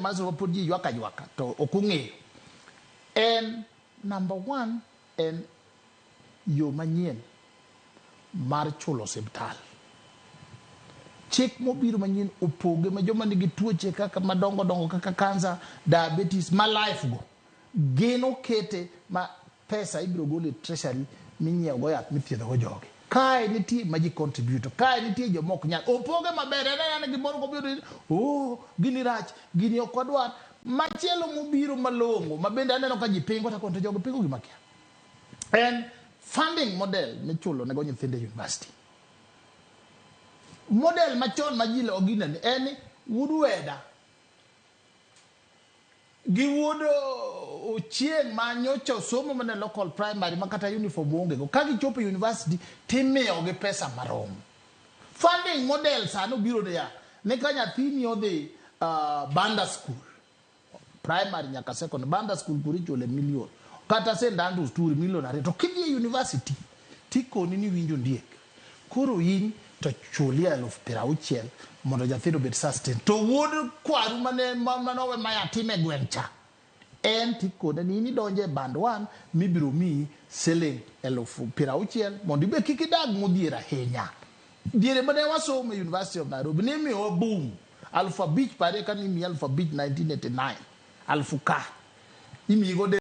ma pod ji ywak aywaka to ok ong'eyo en number one en yo manyien mar chulo osiptal. Chik mobiro manyien opoge ma joma nigi tuoche kaka madongo dongo kaka kansa, diabetes, ma life go gin okete ma pesa ibiro gol e treasury minyiewo go yath mithiedho go jogi. Kae nitie ma ji contribute, kae nitie joma ok nyal. Opoge maber, en anena gimoro kobiro ni oh, gini rach, gini ok wadwar. Machielo mobiro malong'o ma bende aneno ka ji pingo to to jogi pingo gima kia. En funding model michulo nego nyithindo e university. Model machon ma ji ginene en ni wuod weda gi wuod Ochieng' ma nyocha osomo mana e local primary ma kata uniform onge go ka gichopo e university timiyogi pesa marom. Funding model sani obiro niya ni ka nyathini odhi Banda school primary nyaka secondary Banda school koro ichule million kata St Andrews Turi million 2 to kidhi e university tikoni ni winjo ndiek koro in to chuli 60,000 mondo nyathino obed sustain to wuod kwaru mane manowe mayatim e gweng' cha en tikone ni in idonjo e band 1 mibiro miyi siling 60,000 mondo ibe kik idag modhier ahinya. Diere mane wasomo e University of Nairobi nimiyowa boom 5,000 parie ka nimiyi 5,000 1989 alufu ka imiyi go.